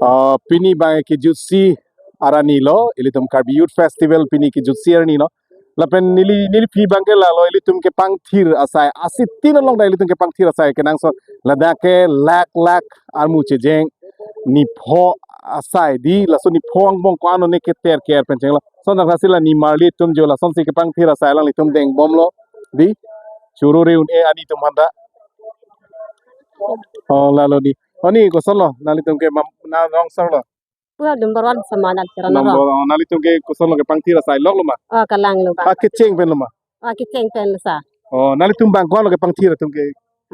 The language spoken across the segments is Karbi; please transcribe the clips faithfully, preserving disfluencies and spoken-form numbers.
Ah, pini bang kejutsi arni lo, ilitum Karbi Youth Festival pini kejutsi arni lo. Lapen neli, neliphi bang ke lalo, ilitum kepangthir asai, asitin along ta ilitum kepangthir asai kenangsot, ladak ke lak lak armu chejeng, nipho asai di, laso nipho angbong ko-an one keter ker pen chenglo. Lason tangka si la nimarli atum jo lasonsi kepangthir asai alanglitum dengbomlo di, choro re un-e ani atum aphan ta. Oh, lalo di. Oh, ni kosonlo, nanglitum ke mam-, na rong sar lo. Pura number one sama nan kira na Number, rong. Oh, nanglitum ke kosonlo, kepangthir asai loklo ma? Oh, kalanglo bang. Ah, kecheng penlo ma? Ah, kecheng penlo sa. Oh, nanglitum bang ko-anlo kepangthir atum ke?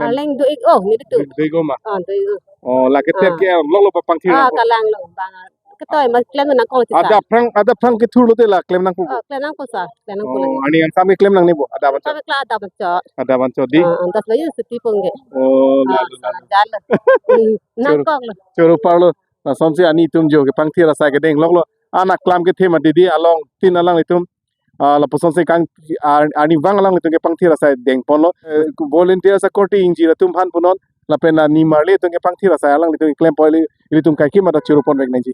Aleng do-ik, oh, nelitum. Do-ik ma? Ah, do-ik. Oh, la keter Ah. ke loklo pangthir Ah, nangpo? Kalanglo bang. Ketoi ma klem nangkok ti sa. Adap aphrang, adap aphrang kethurlo te la klem nangpo? Oh, klem nangpo sa, klem nangpo Oh, lagi. Arni kangsam ke klem nangne bo? Adap anchot? Kami kla adap anchot. Adap anchot di? Ah, antas lagi seti pungge. Oh, Ah, lalo, sa lalo. Jalo. Hmm, Choro, nangkoklo. Choro parlo. Lasonsi ani atum jo kepangthir asai kedeng loklo. An aklam kethe mati di along tin alanglitum. Ah, lapusonsi kang ar-, arnivang alanglitum kepangthir asai dengponlo. Eh, volunteers akorte ingjir atum aphan punon. Lapen la nimarli atum kepangthir asai alanglitum klempo ili, ilitum kaikema ta choro ponvek nangji.